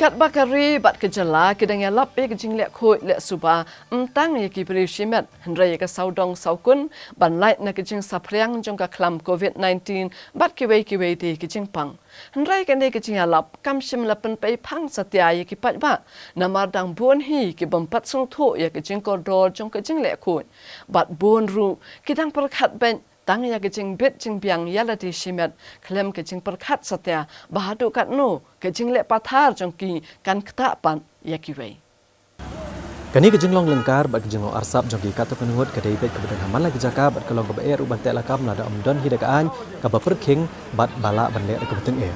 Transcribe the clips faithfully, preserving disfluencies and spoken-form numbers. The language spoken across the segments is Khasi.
Katba ka ri bad ka jylla ki dang ïalap ïa ka jingleh khuid leh suba, ym tang ïa ki briew shimet, hynrei ïa ka sawdong sawkun, ban lait na ka jingsaphriang jong ka khlam covid nineteen, bad kiwei kiwei de ki jingpang. Hynrei kane ka jingïalap, kam shym la pynpei phang satia ïa ki paidbah, namar dang bun hi ki bym pat sngewthuh ïa ka jingkordor jong ka jingleh khuid. Bad bun ruh, ki dang pyrkhat beit, tang ïa ka jingbit jingbiang ïa lade shimet, khlem ka jingpyrkhat satia, ba haduh katno, ka jingleh pathar jong ki kan ktah pat ïa kiwei. Kane ka jinglong lyngkar bad ka jinglong arsap jong ki katto katne ngut ka dei beit kaba don ha man la ki jaka bad ka long kaba eh ruh ban teh lakam lada ym don hi da ka aiñ kaba pyrkhing bad ba lah ban leh da kaba tyngeh.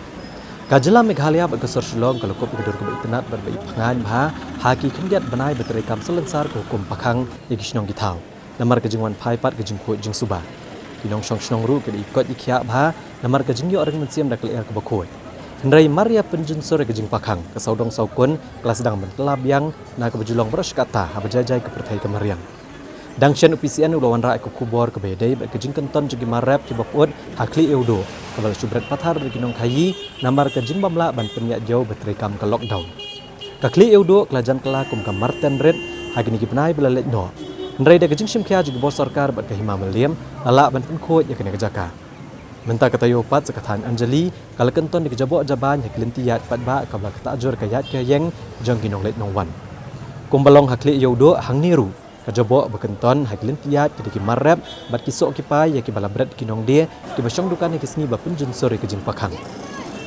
Ka jylla Meghalaya bad ka sor Shillong ka la kup ïa ka dur kaba itynnad bad ba ipangaiñ bha ha ki khyndiat bnai ba treikam salonsar ka hukum pakhang ïa ki shnong ki thaw. Namar ka jingwan phai pat ka jingkhuid jingsuba. Ki nongshong shnong ruh ki la ikoit ikhiah bha, namar ka jingïoh reng mynsiem da ka lyer kaba khuid. Hynrei mar ïa pynjynsur ïa ka jingpakhang, ka sawdong sawkun, ka la sdang ban kylla biang, na kaba ju long baroh shi katta, haba jai jai ka pyrthei ka mariang. Dang shen u P C N u la wanrah ïa ka khubor kaba ïadei bad ka jingkynton jong ki mar rep kiba pyut, ha Khlieh Ïewduh, kaba la shu bret pathar da ki nongkhaïi, namar ka jingbym lah ban pynïaid ïew ba treikam ka lockdown. Ka Khlieh Ïewduh ka la jan kylla kum ka marten rit, ha kine ki bnai ba la leit noh. Hynrei da ka jingshim khia jong ki bor sorkar bad ka hima mylliem, la lah ban pynkhuid ïa kane ka jaka. Mynta ka taïew pat sa ka thaiñ Anjali, ka la kynton ïa ka jaboh jabaiñ ha ki lynti ïaid paidbah kaba la ktah jur ka ïaid ka ïeng jong ki nongleit nongwan. Kumba long ha Khlieh Ïewduh hangne ruh, ka jaboh ba kynton ha ki lynti ïaid ki dei ki mar rep, bad ki soh ki pai ïa kiba la bret ki nongdie, kiba shong dukan ha ki sngi ba pynjynsur ïa ka jingpakhang.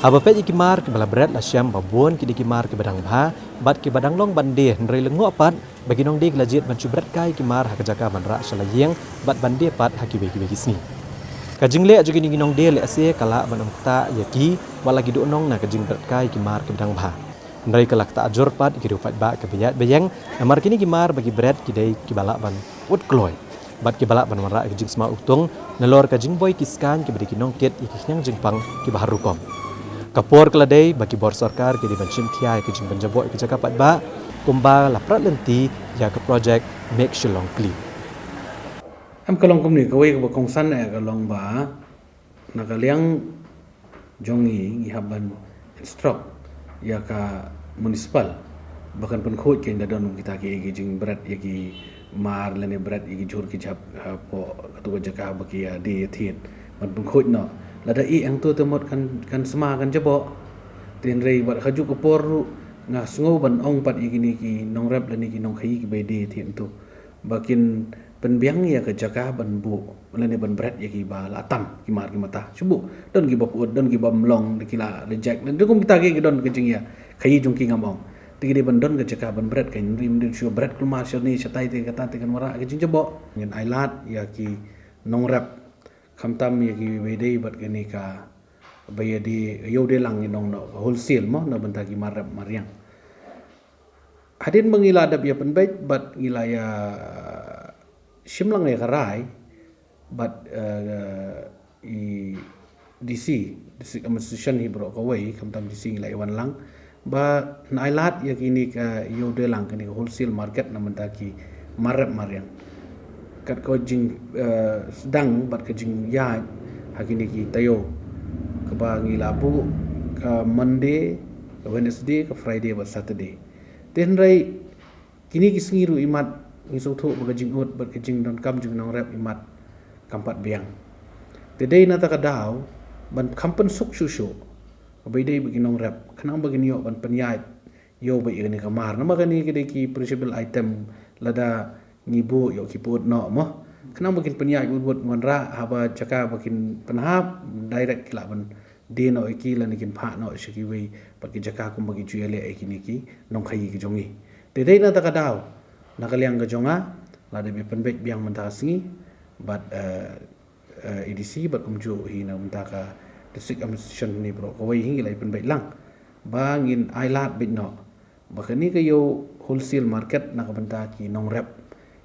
Haba peit ïa ki mar kiba la bret la shem ba bun ki dei ki mar kiba dang bha, bad kiba dang long ban die hynrei lyngngoh pat, ba ki nongdie ki la jied ban shu bret kai ki mar ha ka jaka ban rah sha la ïing, bad ban die pat ha kiwei kiwei ki sngi. Ka jingleh jong kine ki nongdie lehse ka lah ban ym ktah ïa ki, wat la ki duhnong na ka jingbret kai ki mar kiba dang bha. Hynrei ka la ktah jur pat ïa ki riew paidbah kiba ïaid ba ïeng, namar kine ki mar ba ki bret ki dei kiba lah ban pyut kloi. Bad kiba lah ban wanrah ïa ka jingsma utung, nalor ka jingboi ki skaiñ kiba dei ki nongkit ïa ki khñiang jingpang kiba har rukom. Ka por ka la dei ba ki bor sorkar ki dei ban shim khia ïa ka jingpynjaboh ïa ka jaka paidbah, kumba la prat lynti ïa ka projek Make Shillong Clean. Em, ka long kumne, kawei kaba kongsan eh ka long ba, na ka liang jong ngi, ngi hap ban instruct ïa ka municipal ba kan pynkhuid, ki ynda don kita ki, ki jingbret ïa ki mar lane bret ïa ki jhur ki jhap hapoh katu ka jaka ba ki ïa die thied, ban pynkhuid noh. Lada ïeh hangto te mut kan, kan sma kan jaboh. Te hynrei bad ha kajuh ka por ruh nga sngew ban ong pat ïa kine ki nongrep lane ki nongkhaïi kiba ïa die thied hangto ba kin pynbiang ïa ka jaka ban buh lane ban bret ïa kiba la tam ki mar ki mata. Shu buh, don kiba pyut, don kiba ym long, da ki la reject, lane kum kita ki don ka jingïakhaïi jong ki ngam ong. Te ki dei ban don ka jaka ban bret, kan ym dei shu bret kulmar shane shatai, te kata te kan wanrah ka jingjaboh. Ngin ailad ïa ki nongrep, khamtam ïa kiba dei bad kane kaba ïa die, ïa u die lang, ngi ong noh wholesale mo, na bynta ki mar rep mariang. Hadien ba ngi la dep ïa pynbeit bad ngi la ïa shim lang ïa ka rai bad, eh, i D C, District Administration hi baroh kawei, khamtam D C ngi la ïa wan lang. Ba ngi ailad ïa kine ka, ïa u die lang, kane ka wholesale market na bynta ki mar rep mariang. Kat ka jing, eh, sdang bad ka jingïaid ha kine ki taïew kaba ngi la buh ka Monday, ka Wednesday, ka Friday bad Saturday. Te hynrei kine ki sngi ruh imat ngi sngewthuh ba ka jingud bad ka jingdonkam jong ki nongrep imat kam pat biang. Te dei na kata ka daw ban kham pynsuk shuh shuh kaba ïadei bad ki nongrep, khnang ba kin ïoh ban pynïaid ïa u beit ïa kane ka mar. Namar kane ka dei ki perishable item, lada ngi buh ïoh ki pyut noh mo. Khnang ba kin pynïaid wut wut, wanrah haba jaka ba kin pynhap, direct ki lah ban die noh ïa ki lane kin phah noh sha kiwei pat ki jaka kumba ki ju ïaleh ïa kine ki nongkhaïi ki jong ngi. Te dei na kata ka daw, na ka liang ka jong nga, la dep ïa pynbeit biang mynta ka sngi bad, eh, eh, A D C bad kumjuh hi na bynta ka District Administration ne baroh kawei hi, ngi la ïa pynbeit lang ba ngin ailad beit noh ba kane ka ïa u wholesale market na ka bynta ki nongrep,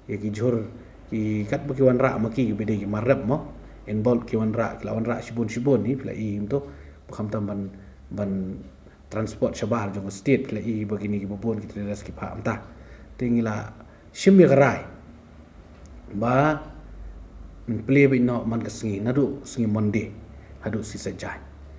ïa ki jhur, ki katba ki wanrah ma ki, kiba dei ki mar rep mo, in bulk ki wanrah, ki la wanrah shibun shibun hi, phi la i hangto, ba khamtam ban, ban transport shabar jong ka state, phi la i ba kine kiba bun ki traders ki phah mynta. Te ngi la shim ïa ka rai ba ngin plie beit noh man ka sngi, naduh sngi Monday haduh sngi Saitjaiñ.